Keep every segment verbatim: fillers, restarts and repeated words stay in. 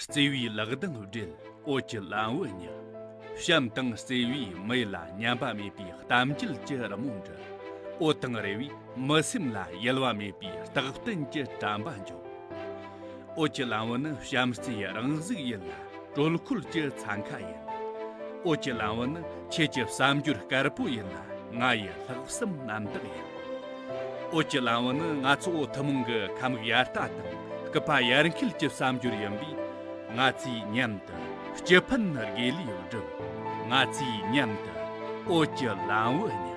བརྩེ་བའི་ལག་གདང་སྦྲེལ་འོད་ཀྱི་ལམ་བུ་ཉག་བྱམས་དང་བརྩེ་བས་མི་ཡུལ་ལ་ཉམས་པ་མེད་པའི་གཏམ་རྒྱུད་ཀྱི་རི་མོ་འབྲི། འོད་དང་རེ་བས་མི་སེམས་ལ་གཡེལ་བ་མེད་པའི་རྟག་བརྟན་གྱི་དྲན་པ་འཇོག་འོད་ཀྱི་ལམ་བུ་ནི་བྱམས་བརྩེའི་རང་གཟུགས་ཡིན་ལ། དྲོད་ཁོལ་གྱི་འཚང་ཁ་ཡིན། འོད་ཀྱི་ལམ་བུ་ནི་ཁྱེད་ཀྱི་བསམ་སྦྱོར་དཀར་པོ་ཡིན་ལ། ང་ཡི་ལྷག་བསམ་རྣམ་དག་ཡིན། འོད་ཀྱི་ལམ་བུ་ནི་ང་ཚོ་ཐུན་མོང་གི་ཁམས་ཡར་ལྟ་དང་སྐུད་པ་ཡར་འཁྱིལ་གྱི་བསམ་སྦྱོར་ཡིན་པས། ང་ཚོས་མཉམ་དུ་སྤྱི་ཕན་དགེ་ལས་བསྒྲུབ། ང་ཚོས་མཉམ་དུ་འོད་ཀྱི་ལམ་བུ་བསྙེག་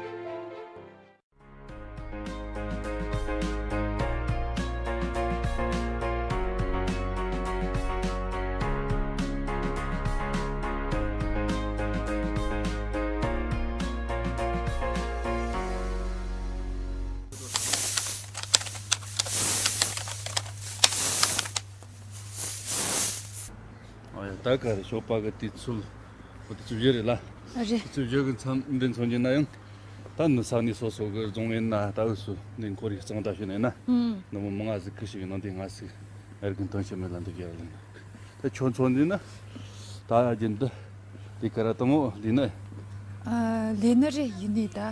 ཨ་ཡ། ད་ག་རེ་ཞོགས་པ་གི་དུས་ཚོད། འོ་དུས་ཚོད་བཞི་རེད་ལ། རེད། དུས་ཚོད་བཞི་གི་མཚམས་འདི་མཚོན་གྱི་ན་ཡང་། ད་ནི་ས་གནས་སོ་སོ་གི་རྫོང་མེད་ན་ད་འུ་སུ་ནས་ཁོར་ཡུག་གཙང་སྦྲ་བྱས་ནས་ན། ཨུམ། ནུབ་མོ་མི་ང་ཟིག་ཁུ་ཞིག་ནང་དེ་ང་ཟིག་ཨེར་གི་འདོན་ཤེས་མེད་ལ་འདི་ག་ཡར་ལེན། ད་ཁྱོད་ཚོ་འདི་ན། ད་རྒྱུན་དུ་དེ་ག་ར་དང་མོ་འདི་ན། ཨ། ལས་ནི་རེད། ཡིན་ནའི་ད།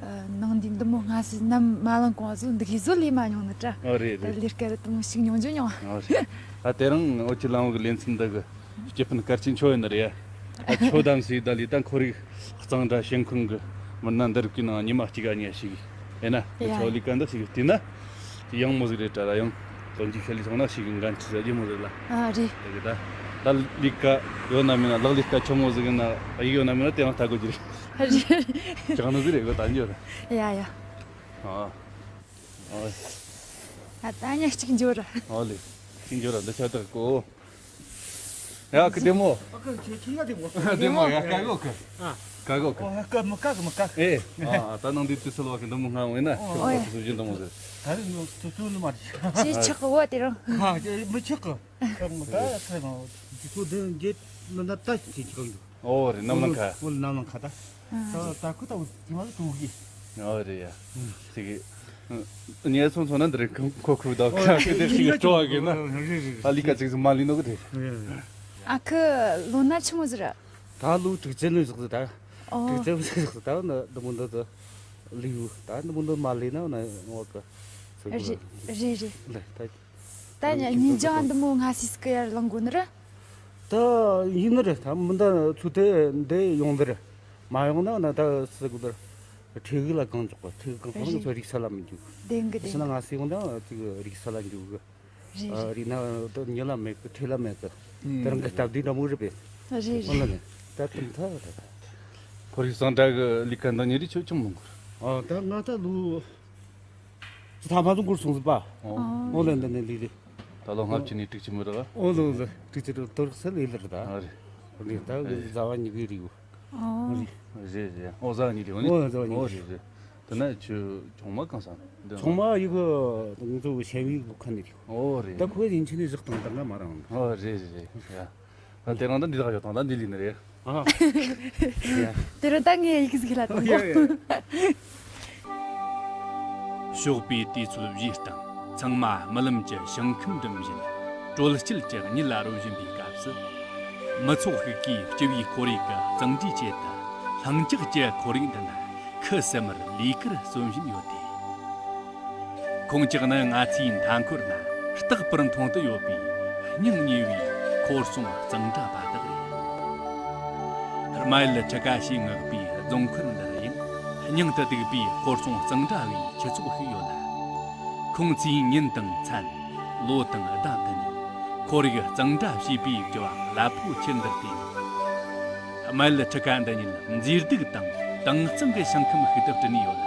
ཨ། ནང་འདི་འདི་མོ་སྔ་སེ་ནམ་མ་ལངས་གོང་བཟོ་འདི་གི་བཟོ་ལས་མ་མྱོང་ནི་དྲ། ཨ། རེད་ད་རེད། ལས་ཀ་ར་དང་མོ་ཞིག་མྱོང་རྒྱུ་མྱོང་། ཨ། རེད། ད་དེ་རིང་འོད་ཀྱི་ལམ་བུ་གི་ལེ་ཚན་འདི་གི་སྤྱི་ཕན་གལ་ཆེན་ཆོ་ཡིན་ནི་རེད། ད་ཆོ་དམ་སེ་ད་ལི་ད་ཁོར་ཡུག་གཙང་སྦྲ་བྱེད་མཁན་གི་མི་སྣ་འདི་རིགས་ཀྱི་ནང་ཉི་མ་གཅིག་ག་གཉིས་ཞིག་ཡིན་ན། ཡ། ཆོ་ལི་ཀ་འདི་ཞིག་བལྟས་ན། ཡང་མོ་ཟིག་རེད་དྲ་ར་ཡང་། དོན་གྱི་ཤ་ལི་སོང་ན་ཞིག་གི་འགན་འཁྲི་ཟ་རྒྱུ་མོ་ཟིག་ལ། ཨ། རེད། དེ་གི་ད། ད་ལི་ཀ་ཡོད་ན་མིན་ན་ལག་ལི་ཀ་ཆོ་མོ་ཟིག་ཡིན་ན་ཡིག་ཡོད་ན་མིན་ན་དེ་རང་ལྟ་དགོས་ཀྱི་རེད། རེད། ཅང་ནི་ཟིག་རེད་གོ་ད་འཇོར། ཡ་ཡ། ཨ། ཨ། ཨ་ད་ཉ་གཅིག་འཇོར། ཨ་ལེ། གཅིག་འཇོར་འདི་ཆ་དག་གོ། ཡ་ཁི་བདེ་མོ། ཨ་ཁི་ཁྱེད་ཁྱེད་ཡ་བདེ་མོ། བདེ་མོ་ཡ་ཀ་གོ་ཁི། ཨ། ཀ་གོ་ཁི། ཨོ་ཀ་མི་ཀ་གི་མི་ཀ་གི། ཨེ། ཨ་ད་ནང་འདི་དུས་སུ་ལོ་ཁི་འདི་མོ་ང་འོང་ན་ཁྱོད་ཨོ་ཁོ་ཚོ་བཞིན་འདི་མོ་ཟེར། ད་རེས་ནོ་ཚོ་ཚོ་ནི་མ་རེད། ཅེས་ཆག་གི་བ་དེ་རང་། ཨ་ཅེ་མི་ཆག་གི། ཀ་མི་ད་ཡ་ཁི་མ་འོ་དུས་ཚོད་འདི་འགྱེད་ལ་ན་ད་ཅི་ཅི་གང་འདུག་ཨོ་རེད། ནམ་ལངས་ཁ། ཨོ་ནམ་ལངས་ཁ་ད། ད་ད་ཁུ་ད་འོ་དེ་མ་ལ་དུག་གི། ཨོ་རེད་ཡ། ཅིག་གི། ངས་ཚོང་ཚོང་ན་འདི་རེད། ཁོ་ཁུ་ད་ཁ་ཁུ་དེ་ཞིག་སྤྲོ་བ་གི་ན། རེད་རེད་རེད། ཨ་ལི་ཀ་ཅིག་མ་ལི་ནོ་གི་རེད། རེད་རེད། ཨ་ཁུ་ལོ་ན་ཆི་མོ་ཟིག་ར། ད་ལོ་དྲུག་ཅུ་ནས་བཞག་ཟིག་ད། ཨོ། དྲུག་ཅུ་བཞག་ཟིག་ད་ན་འདི་མོ་འདི་ད་ལི་ཡུ་ད་འདི་མོ་འདི་མ་ལི་ན་ན་འོ་གི། རེད་རེད་རེད། ལ་ད། ད་ཉིན་ལྗང་འདི་མོ་སྔ་སེ་སི་ཀི་ཡར་ལངས་དགོས་ནི་རེད། ད་ཡིན་ནི་རེད། ད་མི་འདི་ཚུལ་དེ་འདི་ཡོང་འདི་རེད། མ་ཡོང་ན་ན་ད་སི་ཀུ་དར་ཁྲི་གི་ལ་གང་འཇོག་པ་ཁྲི་གི་གང་འཇོག་རེད། ཚོ་རིག་ས་ལ་མི་འཇུག་བདེན་གི་ཟེར་ན་བདེན་གི། ང་སི་ཡོང་ད་ཅིག་རིག་ས་ལ་འཇུག་གི། རེད་རེད། རིག་ན་ད་ཉི་ལ་མེད་གི་ཁྲི་ལ་མེད་གི། ཨུམ། དེ་རང་གི་སྟབས་བདེ་འདྲ་མོ་རེད་པས། རེད་ཨོ་ལ་རེད། ནི་ད་དུང་ཐ་རེད། ཁོར་ཡུག་གཙང་སྦྲ་གི་ལས་ཀ་འདང་ཉེ་རིགས་ཆོས་ཆུང་མང་གི། ཨ་ད་ང་ད་ལུ། ཅི་ཐ་མ་དུ་འགུར་སོང་ཟིན་པ། ཨོ། ཨོ་ལེ་འདི་ནས་ལི་ལི། ད་ལོ་ལྔ་བཅུ་ནས་དྲུག་ཅུ་མི་རག་ཨོ་ལེ་ལེ་དྲུག་ཅུ་རུ་དོར་སེ་ལི་ལི་རེད་ད། ཨ་རེད། ལི་ད་གི་ཟ་བ་ཉི་གི་རིག་ཨོ། རེད། རེད་རེད། ཨོ་ཟ་བ་ཉི་རིག་ཨོ་ནི། ཨོ་ཟ་བ་ཉི་ཨོ་རིག་རེད་རེད། དེ་ན་ཁྱོད་ཆུང་མ་གང་ས་འདི། ཆུང་མ་ཡི་གི་ང་ཚོ་ཤེ་བི་གུ་ཁ་ནི་རིག་ཨོ་རེད། ད་ཁོས་ཡིན་ཆི་ནས་བཞག་དང་ད་ང་མ་རང་། ཨོ་རེད་རེད་རེད་ཡ། ད་དེ་རིང་ད་འདི་དག་ཡོད་དང་ད་འདི་ལི་ནི་རེད། ཨ། དེ་རིང་ད་ངས་ཡིག་ཟིག་ལ་དང་གོ། ཞོགས་པའི་དུས་ཚོད་བཞིའི་སྟེང་ཚང་མ་རྨི་ལམ་གྱི་ཞིང་ཁམས་འགྲིམ་བཞིན་དྲོད་སྐྱིད་ཀྱི་གཉིད་ལ་རོལ་བཞིན་པའི་སྐབས་སུ། མི་ཚོགས་ཤིག་གིས་སྤྱི་བའི་ཁོར་ཡུག་གི་གཙང་སྦྲའི་ཆེད་དུ་ལྷིང་འཇགས་ཀྱི་ཁོར་ཡུག་འདི་ན་ཁུ་སིམ་མེར་ལས་ཀར་བརྩོན་བཞིན་ཡོད་དེ། ཁོང་ཅག་ནི་ང་ཚོའི་མཐའ་འཁོར་ན་རྟག་པར་མཐོང་དུ་ཡོད་པའི་སྙིང་ཉེ་བའི་ཁོར་སྲུང་གཙང་སྦྲ་པ་དག་རེད། རྨ་ཡུལ་ཁྲི་ཀ་ཞེས་བསྔགས་པའི་རྫོང་མཁར་འདིར་ཡང་སྙིང་དུ་སྡུག་པའི་ཁོར་སྲུང་གཙང་སྦྲ་བའི་ཁྱུ་ཚོགས་ཤིག་ཡོད་ལ། ཁོང་ཚོས་ཉིན་དང་མཚན། ལོ་དང་ཟླ་མཐུད་ནས་ཁོར་ཡུག་གཙང་སྦྲ་བྱེད་པའི་རྒྱུ་བ་རླབས་པོ་ཆེར་འདིར་བརྟེན། རྨ་ཡུལ་ཁྲི་ཀ་འདི་ཉིད་མཛེས་སྡུག་དང་དྭངས་གཙང་གི་ཞིང་ཁམས་ཤིག་ཏུ་བསྐྲུན་ནས་ཡོད་ལ།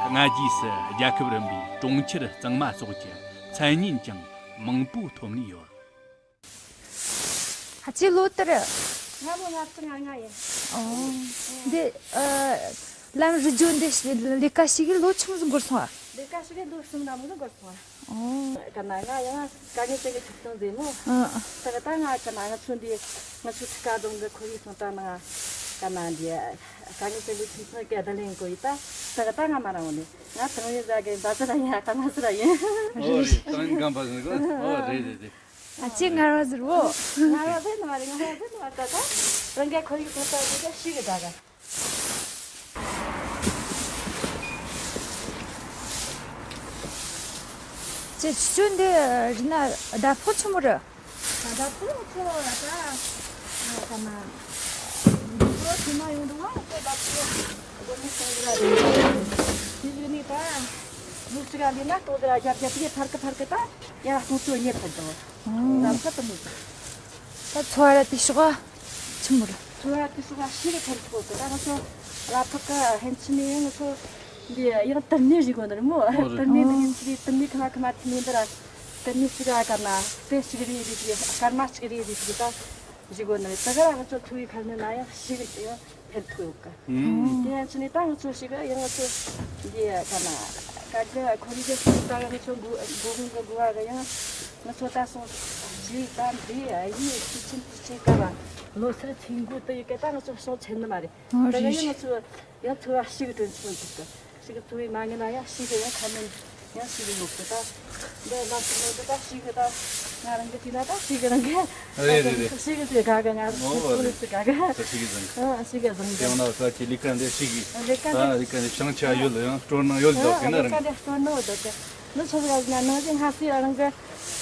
སྔ་རྗེས་སུ་རྒྱལ་ཁབ་རིམ་པའི་གྲོང་ཁྱེར་གཙང་མ་སོགས་ཀྱི་མཚན་སྙན་ཀྱང་མང་པོ་ཐོབ་ནས་ཡོད། ཧ་ཅི་ལོ་དེར། ང་ལོ་ལྔ་བཅུ་ང་ལྔ་ཡིན། ཨོ། འདི་ཨ། ལམ་རི་ལྗོངས་འདི་ལས་ཀ་ཞིག་ལོ་ཆུང་ཟིག་འགོར་སོང་ཨ། ལས་ཀ་ཞིག་ལོ་གསུམ་ནམ་ཟིག་འགོར་སོང་ཨ། ཨོ། ག་ན་ང་ཡང་དཀའ་ངལ་ཅན་གྱི་ཆུ་ཚོད་མཛེས་མོ། ཨ། ད་ག་ད་ང་ག་ན་ང་ཆུ་འདི་ང་ཆུ་ཁྲི་ཀ་རྫོང་གི་ཁོར་ཡུག་སྲུང་སྐྱོབ་ནང་ག་ན་འདི་དཀའ་ངལ་ཅན་གྱི་ཆུ་ཚོད་ག་ད་ལེན་གོ་ཡི་ད། ད་ག་ད་ང་མ་རང་ནི་ང་ཐང་ཡི་ཟ་གི་འབའ་ས་ར་ཡ་ཀ་ན་ས་ར་ཡིན། ཨོ་རེད། ད་ནི་གམ་པ་ཟིན་གོ། ཨོ་རེད་རེད་རེད། ཨ་ཅེ་ངར་བ་ཟེར་བོ། ངར་བ་ཟེར་ནི་མ་རེད། ངར་བ་ཟེར་ནི་མ་རེད། ད་ད་རང་ག་ཁོར་ཡུག་ཐོག་ད་ད་ཤི་གི་ད་ག་ཅེ་ཆུ་ཆུ་འདི་རི་ན་ཟླ་ཕོགས་ཆི་མོ་རེད། ད་ད་ཕོགས་ཆི་མོ་རེད་ད། ཨ་ད་ན་འདི་ཕོགས་ཆི་མོ་ཡོང་འདུག་ཨ་ཁོ་ད་ཕོགས་སྒོར་མོ་སྟོང་ཟེར་ར་རེད། དེ་ཡིན་ནི་ད་ལུག་ཅིག་ཨ་ལི་ན་སྟོང་ཟེར་ར་རྒྱབ་རྒྱབ་དེ་ཕར་གི་ཕར་གི་ད་ཡང་སྟོང་ཚོ་ཉེ་ཕར་འདུག་ད་ཕོགས་དུ་མོ་ཟེར། ད་ཚོ་བ་ར་དེ་ཤོག་ཨ་ཆི་མོ་རེད། ཚོ་བ་དེ་ཤོག་ཨ་ཤི་རེ་ཕན་ཐོགས་གི་ད་ང་ཚོ་ལ་ཕག་ག་ཧན་ཆི་ནས་ང་ཚོ་འདི་ཡང་དུར་ནས་བཞི་གོ་ནི་རེད་མོ། ཨོ་རེད། དུར་ནས་འདི་ཡིན་ཆི་རེད། དུར་ནས་ཁ་མ་ཁ་མ་དེ་ནས་འདི་ར་དུར་ནས་ཤི་ག་ག་ན་དེ་ཤི་གི་རེད་རེད་ཅི་སྐར་མ་ཤི་གི་རེད་རེད་ཅི་ད་བཞི་གོ་ནི་རེད། ད་ག་ར་ང་ཚོ་ཚོ་བའི་ཁ་ནས་ན་ཡང་ཤི་གི་ཡང་། ཕན་ཐོགས་ཡོད་ཀ་ཨུམ། དེ་ཡང་ཕྱི་ནས་ད་ང་ཚོ་ཞིག་ཡང་ང་ཚོ་འདི་ཡ་ག་ན་ག་གི་ཁོར་ཡུག་ཞིག་ད་ང་ཚོ་སྒོ་སྒོ་ཁུང་གི་སྒོ་བ་གི་ཡང་ང་ཚོ་ད་སོང་ཞིག་ད་འདི་ཡ་ཡིན་དུས་ཆེན་དུས་ཆེན་སྐབས་ལོ་སར་ཚེས་འགོ་དུ་ཡི་ག་ད་ང་ཚོ་སོང་ཆེན་ནི་མ་རེད། ཨོ་ད་ག་རེད། ཡང་ང་ཚོ་ཡང་ཚོ་བ་ཞིག་གྲོན་ཆུང་འདུག་གི་ཞིག་ཚོ་བའི་མ་ངན་ན་ཡང་ཞིག་ཡང་ཁ་མེད། ཡང་ཞིག་ཡོད་གི་ད། འདི་ལམ་ཞིག་ནོར་འདི་ད་ཞིག་གི་ད། ང་རང་གི་དེ་ན་ད་ཞིག་གི་རང་གི་རེད་རེད་རེད། ཞིག་གི་དེ་ག་གི་ང་རང་ཨོ་ཞིག་རེད། ཀུ་ལི་སི་ག་གི་ད་ཞིག་གི་བཟང་གི་ཨ་ཞིག་གི་བཟང་གི་དེ་ཡང་ན་ས་ཀྱི་ལི་ཀ་འདི་ཞིག་གི་ལི་ཀ་ད་འདི་ལི་ཀ་འདི་བྱང་ཆ་ཡོད་ལ་ཡང་སྤྲོ་སྣང་ཡོད་ལ་ཨ་དོག་གི་ན་ལི་རང་ཀ་གི་འདི་སྤྲོ་སྣང་ཡོད་དོག་གི་ནི་ཆུ་ག་ང་ནང་བཞིན་ཧ་སི་རང་གི་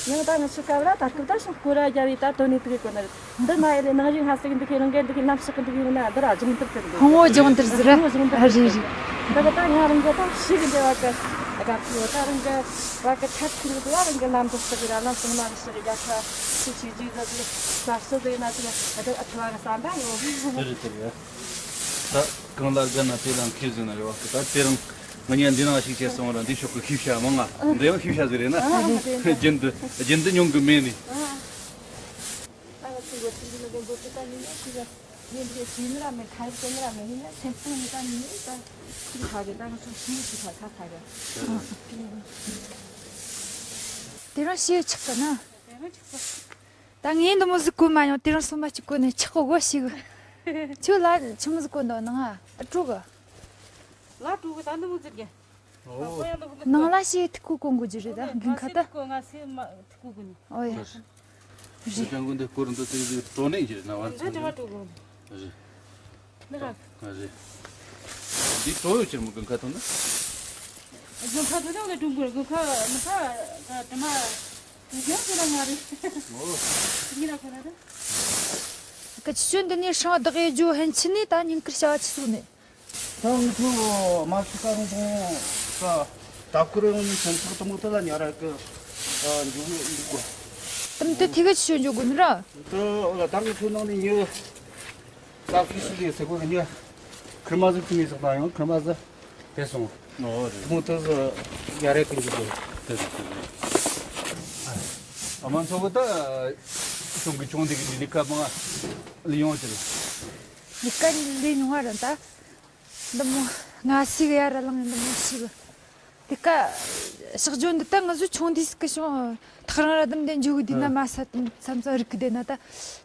ཡང་ད་ང་ཆུ་ཀ་བ་ད་ད་སྐུ་ར་རྒྱ་བི་ད་དོ་ནི་དུ་གི་གོ་ན་རེད། འདི་ན་ཡི་རེད། ནང་བཞིན་ཧ་སི་གི་འདི་གི་རང་གི་འདི་གི་ལམ་ཞིག་གི་འདི་གི་ཡོང་ན་འདི་ར་སྦྱོང་བརྡར་ཟེར་འདུག་ཧོང་བོ་སྦྱོང་བརྡར་ཟེར་ཧོང་བོ་སྦྱོང་བརྡར་ཨ་རེད་རེད། ད་གི་ད་ང་རང་གི་ད་ཞིག་གི་འདི་བ་གི་ཨ་ག་ཚོ་ད་རང་གི་བ་གི་ཁ་ཁུར་གི་ད་རང་གི་ལམ་འདི་ཞིག་གི་ར་ལམ་སོང་ན་རི་ཞིག་གི་རྒྱ་ཁ་ཞིག་ཞིག་ཅིག་ད་གི་ས་སུ་ཟེར་ན་ཅིག་ཨ་ད་ཨ་ཐུ་བ་གི་ས་འདྲ་ཡོད། དེ་རེད་དེ་རེད། ད་གང་ལ་དགའ་ན་དེ་ལ་མཁས་ཟེར་ན་རེད་བ་གི་ད་དེ་རང་ང་གཉིས་འདི་ནང་ཞིག་བྱས་སོང་ར་འདི་ཕྱོགས་གི་ཤེས་བྱ་མང་ང་འདི་ཡང་ཤེས་བྱ་ཟེར་རེད་ན་རྒྱུན་དུ་རྒྱུན་དུ་མྱོང་གི་མེད་ནི། ད་ང་ཚོ་འགོ་ཁྲིད་འདི་ནི་འགོ་ཁྲིད་ད་ནི་ནི་ཞིག་ཡིན་པའི་ཇི་ནི་ར་མེད་ཁ་ཡིག་ཏུ་ནི་ར་མེད་ཡིན་ན་སེམས་གཏིང་ནི་ད་ནི་ནི་ད་ཁྱི་ཁ་གི་ད་ང་ཚོ་ཞིག་ཞིག་ཁ་ཁ་ཁ་གི་དེ་རིང་ཞིག་ཆགས་གི་ན། དེ་རིང་ཆགས་གི་ད་ངས་འདི་མོ་ཟིག་གོན་མ་མྱོང་། དེ་རིང་སོ་མ་གཅིག་གོན་ནས་ཆགས་གོ་ཞིག་ཁྱོད་ལ་ཆི་མོ་ཟིག་གོན་འདུག་ནང་ང་སྤྲོ་གི་ལ་སྤྲོ་གི་ད་འདི་མོ་ཟིག་གི་ཨོ། ནང་ལ་ཞེས་ཐིག་གུ་གོན་དགོས་རྒྱུ་རེད་ད་དགུན་ཁ་ད། ང་སེམས་ཐིག་གུ་གོན་ནི། ཨོ་ཡ། རེད། སྤྱང་ཀི་འདི་སྐོར་འདི་ཚོ་ཡི་སྤྲོ་ནས་ཀྱི་རེད་ན་བ། འདི་འདྲ་བ་སྤྲོ་གོ། རེད། ནི་ར། རེད། འདི་སྤྲོ་ཡོད་ཀྱི་མོ་དགུན་ཁ་ཐོན་ན། དགུན་ཁ་ཐོན་ན་འོ་ལེ་ཀྲུང་གོ་རེད་དགུན་ཁ་མི་ཁ་ད་དྲི་མ། དགུན་ཁ་ཐོན་ན་ང་རེད། ཨོ། ངི་ར་ཁོ་ན་ད། ཀ་ཆུ་ཆུ་འདི་ནས་ཧྲང་བདག་ཡེ་ཇུ་ཧན་ཆི་ནི་ད་ཉིན་ཀིར་བྱ་བ་ཆི་སུ་ནི། ད་ང་ཚོ་མ་སུ་ཀ་རོང་ཁོང་ས་ད་ཁུ་རེ་ཡོང་ནས་སེམས་ཐག་དུ་མོ་དེ་ལ་ཉ་ར་ཀི་འཇུག་འཇུག་གོ། དམ་དུ་ཐིག་གི་ཆུ་འཇུག་དགོས་ནི་ར། དེ་ལ་ད་ང་ཚོ་ནང་ནས་ཉོ་ས་སུ་སུ་ལས་ཟེར་གོ་གི་ཉོ་ཁུར་མ་ཟིག་ཁུར་ནས་ཟིག་ད་ཡང་ཁུར་མ་ཟིག་དེ་སོང་། ཨོ་རེད། དུ་མོ་དེ་ཟིག་ཉ་ར་ཀི་འཇུག་གོ། དེ་ཟིག་དེ་ཟིག་ཨ་མ་ཚོ་གི་ད་གཞུང་གི་ཆུང་དེ་གི་ལི་ཁ་མ་ལི་ཡོང་ཅི་ལ། ལི་ཀ་ལི་ཉུང་བ་ར་ད། འདི་མོ་ང་སི་གི་ཡ་ར་ལངས་འདི་མོ་ཞིག་དེ་ཀ་ཕྱག་བརྗོད་འདི་ལྟ་ང་ཚོ་ཆུང་དུས་སུ་ཀི་བྱུང་ཐག་རང་ར་དམ་དེ་འཇུག་གི་དུས་ན་མ་ས་མཚམས་མཚམས་རིག་གི་བསྡད་ན་ད་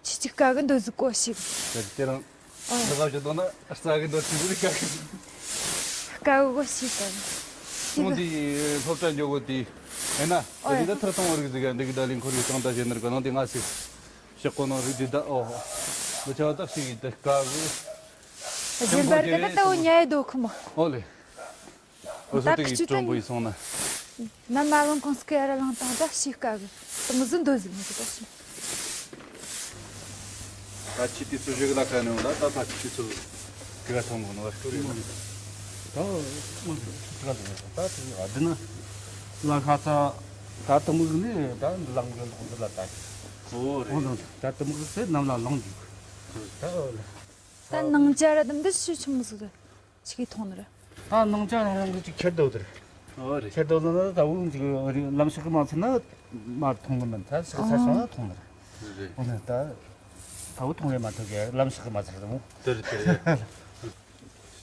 ཆུ་གཅིག་དཀའ་གི་འདོད་ཟིག་གོ་ཞིག་དེ་དེ་རང་ཨོ་འདི་ག་བྱེད་དོ་ན་རྩ་གི་འདོད་ཆུ་གི་དཀའ་གི་དཀའ་གི་གོ་ཞིག་དང་ཆུང་དུས་སློབ་གྲྭ་འཇོག་གི་དུས་ཡིན་ན་ཨོ་དེ་ད་ཐར་ཐོང་བ་རིག་ཟིག་འདི་གི་ད་ལིང་ཁོར་ཡུག་ཀྲང་ད་བྱེད་ནར་ག་ནང་དེ་ང་སི་ཤག་གོ་ནང་རིག་དུས་ད་ཨོ་འདི་ཆ་བ་ད་ཞིག་དེ་དཀའ་གི་རྗེན་པར་གི་ད་ད་འོ་ཉལ་ཡི་དོ་ཁུ་མོ་ཨོ་ལེ། ཨོ་ད་སོ་ཏི་གི་ཀི་ཅུ་ཀྲོང་པོ་ཡི་སོང་ན། ན་མ་ལོང་ཁོང་སྐེ་ཡ་ར་ལང་དང་ད་ཤི་དཀའ་གི་དང་ཟིན་དོ་ཟིན་མི་ཟིན་ད་ཤི། ད་ཁྱི་དེ་ཚོ་ཞིག་ལ་ཁ་ནས་འོང་ད་ད་ད་ཁྱི་དེ་ཚོ་གི་ག་ཐོང་གོ་ནོ་བ་སྐྱོ་རེད། ད་མ་ཟིན་ད་ད་ད་ཨ་དི་ན་ལ་ཁ་ཚ་ད་ཏི་མུག་ནི་ད་ལང་གི་ལོག་འདི་ལ་ད་ཁྱི། ཨོ་རེད། ད་ཏི་མུག་ཚེ་ནམ་ལ་ལང་འཇུག་ད་ཨོ་ལ། ད་ནང་ཇ་ར་དམ་འདི་ཤི་ཆུ་མི་ཟིག་ད། ཞིག་གིས་མཐོང་ནི་རེད། ད་ནང་ཆ་རང་གི་ཅིག་ཁྱེར་འདུག་དེར། ཨོ་རེད། ཁྱེར་འདུག་ལ་ད་འུ་ཅིག་ལམ་ཞིག་གི་མ་ཚུད་ན་མར་མཐོང་གི་མིན། ད་ཞིག་ཚ་སོང་ན་མཐོང་ནི་རེད། རེད། འོ་ན་ད་ད་འུ་མཐོང་རེ་མ་ཐུབ་གི་ལམ་ཞིག་གི་མ་ཚུད་དམ། དེ་རེད་དེ་རེད།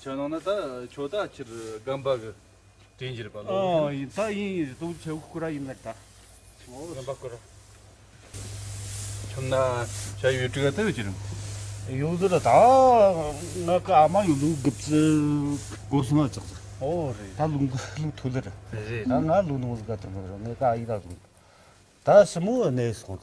ཆ་ནང་ན་ད་ཁྱོད་ད་ཕྱིར་སྒམ་པ་གི་དྲིན་གྱིས་རེད་པ་ལོ། ཨོ་ཡིན་ད་ཡིན་ཏུ་ཆེ་བོ་ཁུ་ར་ཡིན་མེད་ད། ཨོ་རིམ་པ་ཁུ་ར། ཁྱིམ་ན་བྱ་ཡུལ་དྲུག་ལྟ་བུ་ཅི་རིང་། ཡོད་དུ་ལ་ད་ང་ཀ་ཨ་མ་ཡོད་ལུག་གི་བཙི་སྒོ་སུ་མ་ཙག་ཙག་ཨོ་རེད། ད་ལུག་ལུག་ཐུ་ལེ་རེད། རེད། ད་ང་ལུག་ནོ་ཟི་ག་ཐུ་ལེ་རེད། ངས་ཀ་ཨ་ཡི་ད་ལུག་ད་ཞི་མོ་གནས་སོང་།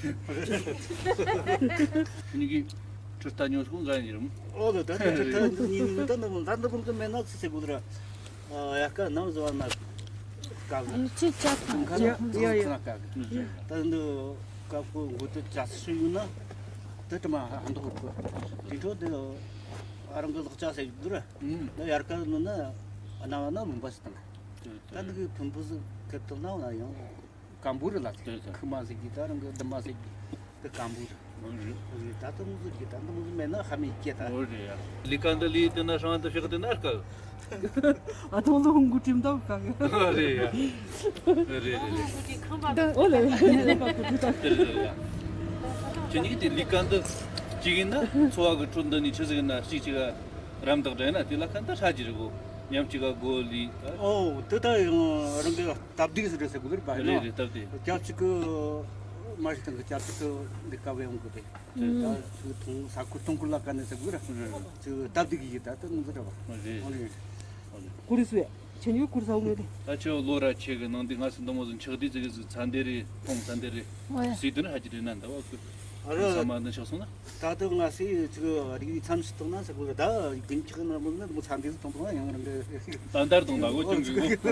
ཁྱེད་གཉིས་ཀྱིས་ཁྲི་རྟ་ཉོ་སྐོང་ག་ཡིན་རུང་། ཨོ་ལོ། ད་ད་ད་ད་ཉིན་ད་ནི་ད་ནི་ཀུན་ཀུན་མེད་ན་ཚི་སེ་གུ་ར། ཡ་ཀ་ནམ་བཟོ་ན་ཀ་གི། ཅི་ཅག་ཁང་ཁ་ཡ་ཡ་ཡ། ཀ་གི། ད་འདི་ཀ་ཀོ་འགོ་ཏི་ཅག་སུ་ཡོད་ན་ད་དྲི་མ་ཧ་འདོག་གི། དེ་འཕྲོ་དེ་ཨ་རང་གི་ལག་ཅག་སེ་གུ་ར། ད་ཡར་ཀ་ནི་ན་ཨ་ན་བ་ན་མུན་པ་སི་དང་། ད་འདི་གི་ཕུན་པོ་སི་ཁེབས་ཏོ་ན་ཡང་། སྐམ་པོ་རེད་ལ། ལྟོས་དང་། ཁུ་མ་ཟེར་གི་ད་རང་གི་འདི་མ་ཟེར་གི་དེ་སྐམ་པོ་རེད། འོ་རེད། རེད། ད་དུང་ཟེར་གི་ད་དུང་ཟེར་མེད་ན་ཧ་མི་སྐྱེ་ད། འོ་རེད་ཡ། ལི་ཀ་འདི་ལི་དེ་ན་ཧྲང་དུ་ཕྱག་དེ་ན་དཀའ། ཨ་ཐོང་ལོ་ཧུང་གུ་ཁྲིམ་དམ་དཀའ་གི། རེད་ཡ། རེད་རེད་རེད། ད་འོ་ལེ། དེ་རེད་ཡ། ཁྱེད་གཉིས་དེ་ལི་ཀ་འདི་གཅིག་ཡིན་ན་འཚོ་བ་གི་ཁྲོད་འདི་ནས་ཆི་ཟིག་ཡིན་ན་གཅིག་གཅིག་ག་རམ་འདེགས་འདྲ་ཡིན་ན་དེ་ལ་ཁ་འདི་ཧྲ་གི་རེད་གོ། མཉམ་གཅིག་ག་གོ་ལི། ཨོ་དེ་ད་ཡང་རང་གི་སྟབས་བདེ་ཟེར་རེད་ཟེར་གོ་རེད་པ། རེད་རེད། སྟབས་བདེ། སྐྱབས་གཅིག་གི་མ་ཞིག་དང་གི་སྐྱབས་གཅིག་གི་འདི་ཀ་བས་འོང་གི་རེད། ད་ཚུར་ཐོང་ས་ཁུ་ཐོང་ཁུ་ལ་ཀ་ནས་ཟེར་གོ་རེད། ཚུར་སྟབས་བདེ་གི་ཡིན་ད་དེ་ནང་ཚུར་རེད་པ། རེད། ཨོ་རེད། ཀུ་རེ་སུ་ཡ། ཁྱེད་གཉིས་ཀུ་རེ་ས་འོང་ངེ་རེད། ད་ཁྱེད་ལོ་ར་ཆེ་གི་ནང་དེ་ང་སི་འདི་མོ་ཟིག་ཆག་དུས་ཙི་གི་ཟིག་ཚ་འདི་རེད། ཐོང་ཚ་འདི་རེད། ཨོ་ཡ། སི་དུ་ནི་ཧ་ཅི་རེད་ན་འདི་བ་ཀུ། ཨ་རོ། ས་མ་འདི་ཆག་སོང་ན། ད་དུང་ང་སི་ཅིག་རིག་པའི་མཚམས་ཤིག་གཏོང་ན་ཟེར་གོ་རེད། ད་རྒན་ཁྱག་ན་མོ་ནི་མོ་ཚ་འདི་ཟིག་གཏོང་གཏོང་ཡང་རང་གི། ད་འདར་གཏོང་ད་གོ་ཅུང་གི་གོ།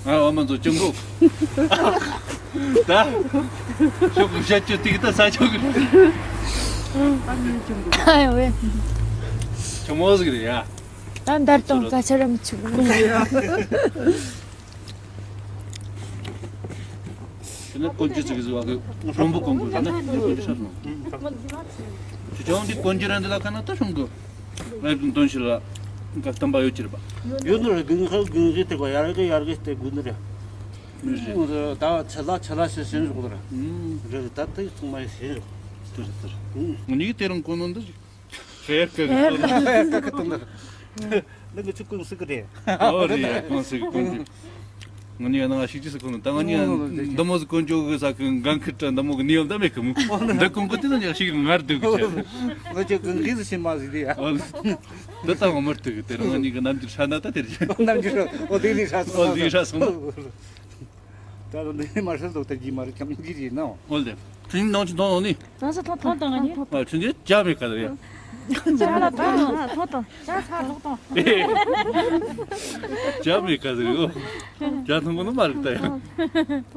ང་འོ་མ་ཚོ་ཅུང་གོ། ད། ཤོག་གི་བཤད་ཅོ་ཏིག་ད་ས་ཆོག་གི། ཨ་ཡ་ཝེ། ཆུ་མོ་ཟིག་རེད་ཡ། ད་འདར་གཏོང་ད་ཆ་རམ་ཆུ་གོ། དེ་ནས་དཀོན་མཆོག་ཅིག་གིས་བཟོས་པ་གི་རོང་པོ་དཀོན་མཆོག་ཟེར་ན་འདི་དཀོན་མཆོག་ཆགས་སོང་། ཅི་ཅང་འདི་དཀོན་མཆོག་ར་འདི་ལ་ཁ་ན་ད་ཤོང་གི། ཨེ་དོན་ཤི་ལ་ག་བསྟན་པ་ཡོད་ཅི་རེད་པ། ཡོད་ནི་རེད། གིན་ཧ་གིན་ཧི་དེ་གོ་ཡར་གི་ཡར་གི་དེ་དགོས་ནི་རེད། མི་རེད། ད་ཆ་ལ་ཆ་ལ་ཤི་ཤི་རོགས་རེད། རེད་ད་དེ་ཚང་མ་ཤི་རོགས། དེ་རེད་དེ་རེད། ངོ་ནི་དེ་རང་གོ་ནོ་འདི། ཧེ་ཀ་ཀ་ཀ་ཀ་ཀ་ཀ། ལགས་ང་ཚོ་ཀུན་གཟིགས་ཀྱི་རེད། ཨོ་རེད་ཡ། ཀུན་གཟིགས་ཀུན་གཟིགས། ང་གཉིས་ནང་ཞིག་ཅི་ཟེར་གོ་ནོ་ད་ང་གཉིས་འདི་མོ་ཟིག་ཀུན་སྤྱོད་གི་ས་ཀུན་འགན་ཁུར་དྲ་འདི་མོ་གི་ནི་ཡོད་ད་མེད་གི་མོ། འདི་ཀུན་གོ་དེ་ན་ཡག་ཞིག་ངར་འདུག་གི་ཆེ། ང་ཚོ་ཀུན་གཟིགས་སུ་ཕྱིན་མ་ཟིག་རེད་ཡ། ཨོ། འདི་ལྟ་བ་མར་འདུག་གི་དེ་རིང་ང་གཉིས་ཀྱི་རྣམ་འགྱུར་ཧྲ་ན་ད་དེ་རེད། རྣམ་འགྱུར་ཨོ་དེ་ནི་ཧྲ་སོང་། ཨོ་དེ་ཧྲ་སོང་། ད་རུང་འདི་མ་ཧྲ་ལོ་ད་གི་མ་རེད་ཀྱང་གི་རེད་ནོ། ཨོ་ལེ། ཁྱིམ་ནང་ཆུ་ཐོང་ནི། ད་ས་ཐོང་ཐོང་དང་ནི། ཨ་ཁྱིམ་གྱི་ཇ་མེད་ག་རེད། ཇ་ལ་ཐོང་ཐོང་ཐོང་ཇ་ཚ་ཐོག་ཐོང་། ཇ་མེད་ག་རེད་གོ། ཇ་ཐོང་གོ་ནི་མ་རེད་ད་ཡ།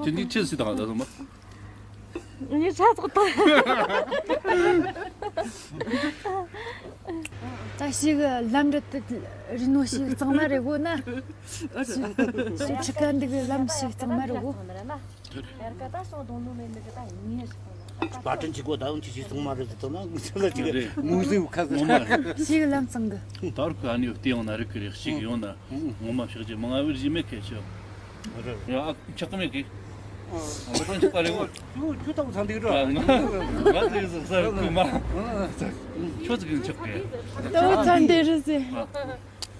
ཁྱིམ་གྱི་ཆི་སི་དང་ད་སོ་མ། ངས་ཇ་ཚོགས་ཐོང་། ད་ཞིག་ལམ་འདི་རི་ནོ་ཞིག་གཙང་མ་རེད་གོ་ན། ཞིག་ཁྲི་ཀ་འདི་གི་ལམ་ཞིག་གཙང་མ་རེད་གོ། ཡར་ཀ་ད་སོང་དོང་ནུ་མེད་འདི་གི་ད་ངས་ཞིག་ཁོ་ན་ད་པ་ཏྲན་ཅིག་གོ་ད་འུན་ཅི་ཞིག་ཚང་མ་རེད་ཟེར་ཐོག་ན་ངུ་ཚ་ལ་ཅིག་རེད། མུ་ཟིག་ཁ་ཟེར། ངོ་མ་ཞིག་ལམ་ཚང་གི། ད་རུ་ཁོ་ཨ་ནི་བལྟས་ཡོང་ན་རིག་གི་རེད། ཞིག་ཡོང་ན་ངོ་མ་ཞིག་ཅིག་མང་ང་བའི་རིག་མེད་ཁེ་ཆོ། རེད། ཡ་ཨ་ཆག་གི་མེད་གི། ཨ་ང་ཏང་ཆག་པ་རེད་གོ། ཁྱོད་ཁྱོད་ད་བུ་ཚང་འདི་རོ། ང་ང་ཚོ་ཡི་ཟོག་ས་རུ་ཁུ་མ། ཁྱོད་ཚོ་གི་ཆག་གི། ད་བུ་ཚང་འདི་རེད་ཟེར།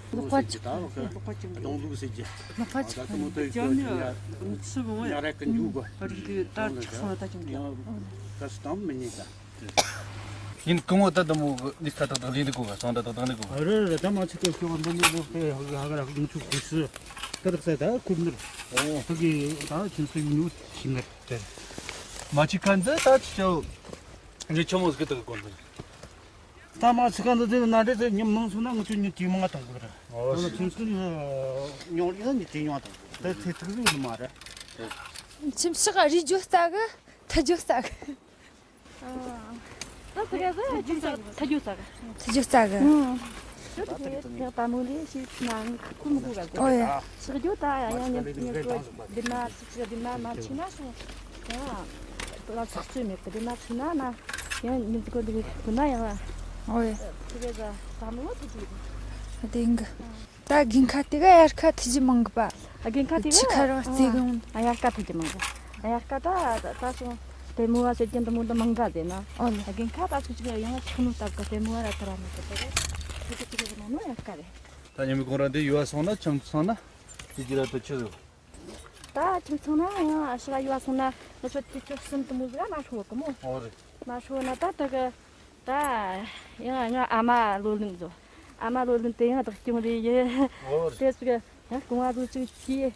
ལོག་པ་ཅིག་ལོག་པ་ཅིག་གདོང་ལུག་ཟེར་གྱི། ལོག་པ་ཅིག་ད་དུང་ཏོ་ཅོ་ཉ་ཚི་བོ་ཉ་ར་ཀན་ཇུ་གོ། རིག་རིག་ད་ཆགས་སོང་ད་ཅུང་ཡང་ད་སི་དང་མི་ཉེ་ད། ཡིན། སྐུ་ངོ་ད་དུང་མོ་ལས་ཀ་ཏག་ཏག་ལས་འདུག་གོ། གསང་ད་ཏག་ཏག་འདུག་གོ། ཨ་རེ་རེ། ད་མ་ཚིག་གི་ཤོག་འདི་ནི་ལོག་སྟེ་ཧ་ག་ཧ་ག་ར་ཧ་གི་ཆུ་ཁུ་སི་ཏག་ཏག་ས་ད་ཁུབ་ནི། ཨོ། ཧ་གི་ད་ཁྱིམ་སུ་ཡུ་ཉུ་ཤིང་ནར་དེ། མ་ཅི་ཁན་ཛི་ད་ཅི་ཆོ་ཉི་ཆོ་མོ་ཟིག་ཏག་གོ་འདི། ད་མ་ཚིག་ཁན་ཛི་དེ་ན་འདྲེ་དེ་ཉི་མང་སོང་ན་ང་ཚོ་ཉི་དེ་མང་ང་གཏོང་གི་རེད། ཨོ། ད་ཁྱིམ་སུ་ཉོ་རིགས་ན་ཉི་དེ་ཉོ་དང་། ད་ཚེ་ཐུག་ཟིག་ནི་མ་རེད། ཁྱིམ་ཤག་རི་རྒྱུ་རྩ་གི་ཐ་རྒྱུ་རྩ་གི། ད་ཟེར་ག་ཟེར་ཐ་རྒྱུ་ཟ་གི། ཐ་རྒྱུ་ཟ་གི། ཐ་རྒྱུ་ཟ་གི། ཨུ། ད་ད་མོ་ལི་ཞིག་ན་ཁུ་མི་གུ་ག་ཟེར། ཨོ་ཡ། ཟ་རྒྱུ་ད་ཡ་ཡ་ཉན་ཉན་གོ། འདི་ན་ཟིག་འདི་ན་མ་ཆི་ན་སོང་། ཡ། ད་ཟག་ཆུ་མེད་གི། འདི་ན་ཆི་ན་ན་ཡང་ཉིན་ཟིག་གོ་འདི་གི་ན་ཡང་། ཨོ་ཡ། ཐ་རྒྱུ་ཟ་ད་མོ་ཐ་རྒྱུ། དེང་གི། ད་དགུན་ཁ་དེ་ག་དབྱར་ཁ་ཐུག་རྒྱུ་མང་གི་པ། དགུན་ཁ་དེ་ག་ཕྱི་ཁ་རང་རྩེ་གི་འོང་། ཨ། དབྱར་ཁ་ཐུག་རྒྱུ་མང་གི། དབྱར་ཁ་ད་ད་སོང་དེ་མོ་བ་ཟེར་རྒྱུ་འདི་མོ་འདི་མང་ག་ཟེར་ན། ཨོ་ལེ། དགུན་ཁ་ད་སུ་ཅིག་ཡང་ཆག་ནོ་སྟབས་གི་དེ་མོ་བ་ར་ཐ་ར་མི་ཐུབ་པ་རེད། དེ་གི་ཅིག་གི་མང་ནོ་དབྱར་ཁ་རེད། ད་ཉི་མ་གུང་ར་འདི་ཡུལ་བ་སོང་ན་ཁྱིམ་ཚང་ན་དེ་གི་ར་ད་ཆི་ཟིག་ད་ཁྱིམ་ཚང་ན་ཡང་ཨ་ཤི་ལ་ཡུལ་བ་སོང་ན་ང་ཚོ་དུས་ཚོད་གསུམ་དུ་མོ་ཟིག་ལ་མ་ཤོར་གི་མོ། ཨོ་རེད། མ་ཤོར་ན་ད་ད་གི། ད་ཡང་ང་ཨ་མ་ལོ་ལོན་ཟོ། ཨ་མ་ལོ་ལོན་དེ་ཡང་བདག་སྐྱོང་རེ་ཡེ། ཨོ། དེ་ཚོ་ཡང་རྐང་བ་ཚོ་ཅིག་གིས་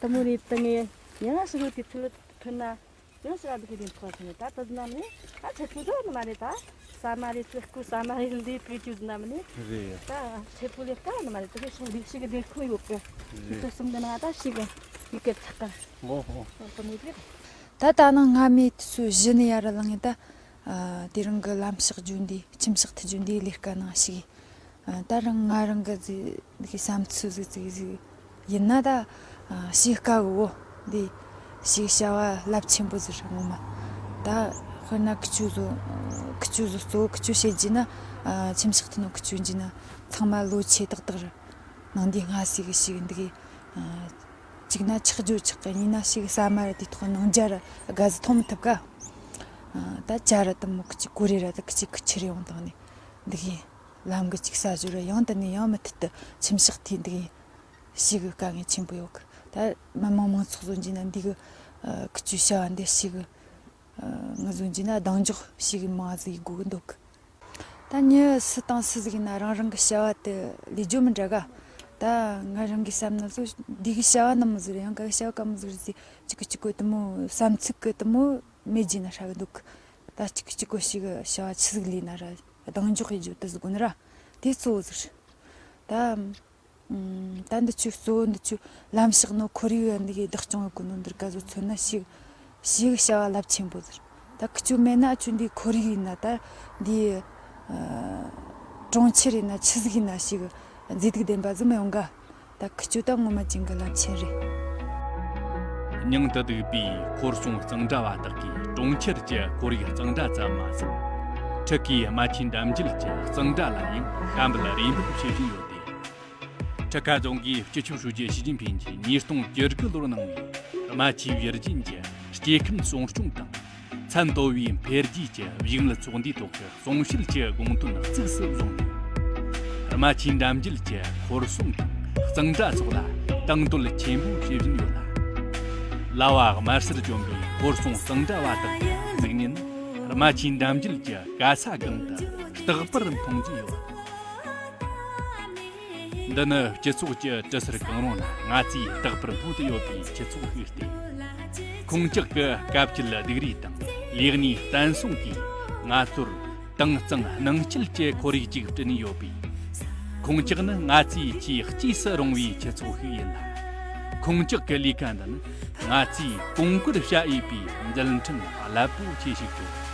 དེ་མོ་རེ་བཏང་ངེ་ཡང་ཕྱི་རོལ་དུ་ཚུར་ཐོན་ན་ཡང་ཕྱི་ར་འདི་གི་རིན་ཐོག་ཟིན་ནས་ད་དེ་ནང་ནས་ད་ཆེ་པོ་ཟོ་ནི་མ་རེད། ད་ཟ་མ་རེད། ཚོད་སྐུ་ཟ་མ་རེད། འདི་དུས་ཅུ་ཟིན་ནམ་ནས་རེད། ད་ཆེ་པོ་ལས་ཀ་ནི་མ་རེད། དེ་གི་ཤིང་རིགས་ཤིག་གི་འདིར་ཁུངས་ཡོད་གི། རེད། དེ་གསུམ་འདི་ནང་ད་ཤིག་གི་ཡི་གེ་ཚག་ག་ཨོ་ཧོ། དེ་མོ་རེད། ད་ད་ནང་སྔ་མའི་དུས་ཚོད་གཞི་ནས་ཡར་ལངས་ངེ་ད། ཨ། དེ་རིང་གི་ལམ་ཕྱག་རྒྱུ་འདི་ཁྱིམ་ཕྱག་ཐུག་རྒྱུ་འདི་ལས་ཀ་ནང་ཞུགས། ཨ། ད་རང་ང་རང་གི་ཟི་འདི་གི་བསམ་ཚུལ་ཟིག་ཟིག་ཟིག་ཡིན་ན་ད། ཨ། ཞུགས་དཀའ་གི་འོ། འདི་ཞུགས་བྱ་བ་རླབས་ཆེན་པོ་ཟིག་རེད་ངོ་མ། ད་དཔེར་ན་ཁུ་ཆུ་ཟོ། ཁུ་ཆུ་ཟོ་གཙོ་བོ་ཁུ་ཆུ་བྱེད་རྒྱུ་ན། ཨ། ཁྱིམ་ཕྱག་ཐུག་ནོ་ཁུ་ཆུ་འཇི་ན་ཚང་མ་ལོ་ཆེ་ཏག་ཏག་རེད། ནང་འདི་སྔ་སེ་གི་ཞིག་འདི་གི། ཨ། གཅིག་ན་ཆག་རྒྱུ་ཆག་གི། གཉིས་ན་ཞིག་ཟ་མ་ར་དེ་ཐོག་ནང་ཇ་ར་ག་ཟི་འཐུང་མི་ཐུབ་ག་ཨ། ད་ཇ་ར་དེ་མོ་གི་ཅིག་གོ་རེ་ར་དེ་གི་ཅིག་གི་ཆི་རེ་ཡོང་དང་ནི་འདི་གི་ལམ་གི་ཅིག་ས་ཞོ་ར་ཡང་དེ་ནི་ཡང་མི་ཐུབ་དུ་ཁྱིམ་ཕྱག་ཐེ་འདི་གི་ཞིག་གི་དཀའ་ངལ་ཆེན་པོ་ཡོད་གི། ད་མི་མང་མང་ཚོགས་ཟོ་འཇི་ན་འདི་གི། ཨ། ཁུ་ཆུ་བྱ་བ་འདི་ཞིག་གི། ཨ། ང་ཟོ་འཇི་ན་གདེང་འཇོག་ཞིག་གི་མ་ཟིག་དགོས་གི་འདུག་ད་མྱི་སུ་དང་སུ་ཟིག་ཡིན་ན་རང་རང་གི་བྱ་བ་དེ་ལས་རྒྱུ་མི་འདྲ་ག་ད་ང་རང་གི་བསམ་ན་ཟོ་འདི་གི་བྱ་བ་ནི་མོ་ཟིག་རེད། ཡང་ག་གི་བྱ་བ་ག་མོ་ཟིག་རེད་ཟེ་གཅིག་གི་གཅིག་གོ་དེ་མོ་བསམ་ཚུལ་གི་དེ་མོ་མེད་རྒྱུ་ན་ཧྲ་གི་འདུག་ད་གཅིག་གི་གཅིག་གོ་ཞིག་གི་བྱ་བ་ཆི་ཟིག་ལས་ན་ར་གདེང་འཇོག་གི་རྒྱུ་དེ་ཟིག་དགོས་ནི་ར་དེ་གཙོ་བོ་ཟིག་རེད། ད། ཨུམ། ད་འདི་ཆུ་གཙོ་བོ་འདི་ཆུ་ལམ་ཕྱག་ནོ་ཁོར་ཡུག་འདི་གི་བདག་སྐྱོང་གི་གོ་ནོ་འདིར་ག་ཟོ་མཚོན་ན་ཞིག་ཞིག་བྱ་བ་རླབས་ཆེན་པོ་ཟེར། ད་ཁུ་ཆུ་མེད་ན་ཆུ་འདི་ཁོར་ཡུག་ཡིན་ན་ད་འདི་ཨ་གྲོང་ཁྱེར་ཡིན་ན་ཆི་ཟིག་ཡིན་ན་ཞིག་མཛེས་སྡུག་ལྡན་པ་ཟིག་མི་ཡོང་ག་ད་ཁུ་ཆུ་ད་ངོ་མ་ཅན་གི་རླབས་ཆེན་རེད། སྙིང་དུ་སྡུག་པའི་ཁོར་སྲུང་གཙང་སྦྲ་བ་དག་གིས་གྲོང་ཁྱེར་གྱི་ཁོར་ཡུག་གཙང་སྦྲ་ཙམ་མ་ཟད། ཁྲི་ཀའི་རྨ་ཆུའི་འགྲམ་རྒྱུད་ཀྱི་གཙང་སྦྲ་ལ་ཡང་དཀའ་འབུལ་རེ་འབུལ་བྱེད་བཞིན་ཡོད། ཁྲི་ཀ་རྫོང་གིས་སྤྱི་ཁྱབ་ཧྲུའུ་ཅི་ཞི་ཅིན་ཕིང་གིས་ཉིས་སྟོང་བཅུ་དགུ་ལོར་གནང་བའི་རྨ་ཆུའི་ཡར་རྒྱས་ཀྱི་སྐྱེ་ཁམས་སྲུང་སྐྱོང་དང་། ཚན་དོ་བའི་འཕེལ་རྒྱས་ཀྱི་བཞུགས་མོལ་ཚོགས་འདུའི་ཐོག་གི་གསུང་བཤད་ཀྱི་དགོངས་དོན་གཙིགས་སུ་བཟུང་ནས། རྨ་ཆུའི་འགྲམ་རྒྱུད་ཀྱི་ཁོར་སྲུང་དང་གཙང་སྦྲ་སོགས་ལ་དང་དོད་ཆེན་པོ་བྱེད་བཞིན་ཡོད་ལ། གླ་བ་དམར་སེར་གྱོན་པའི་ཁོར་སྲུང་གཙང་སྦྲ་བ་དག་གི་གཟུགས་བརྙན་རྨ་ཆུའི་འགྲམ་རྒྱུད་ཀྱི་ག་ས་གང་དུ་རྟག་པར་མཐོང་རྒྱུ་ཡོད། འདི་ནི་སྤྱི་ཚོགས་ཀྱི་གྲུ་ཟུར་གང་རུང་ན་ང་ཚོས་རྟག་པར་མཐོང་དུ་ཡོད་པའི་ཆུ་ཚོད་ཤིག་སྟེ། ཁོང་ཅག་གི་དཀའ་སྤྱད་སྡུག་རུས་དང་ལས་གནས་བརྟན་སྲུང་གིས་ང་ཚོར་དྭངས་གཙང་སྣང་སྐྱིད་ཀྱི་ཁོར་ཡུག་ཅིག་བསྐྲུན་ཡོད་པས། ཁོང་ཅག་ནི་ང་ཚོའི་ཆེས་གཅེས་སུ་རུང་བའི་ཆུ་ཚོད་ཤིག་ཡིན་ལ། ཁོང་ཅག་གི་ལས་ཀ་འདི་ནི་ང་ཚོས་གོང་བཀུར་བྱ་འོས་པའི་མཛད་འཕྲིན་རླབས་པོ་ཆེ་ཞིག་ཏུ་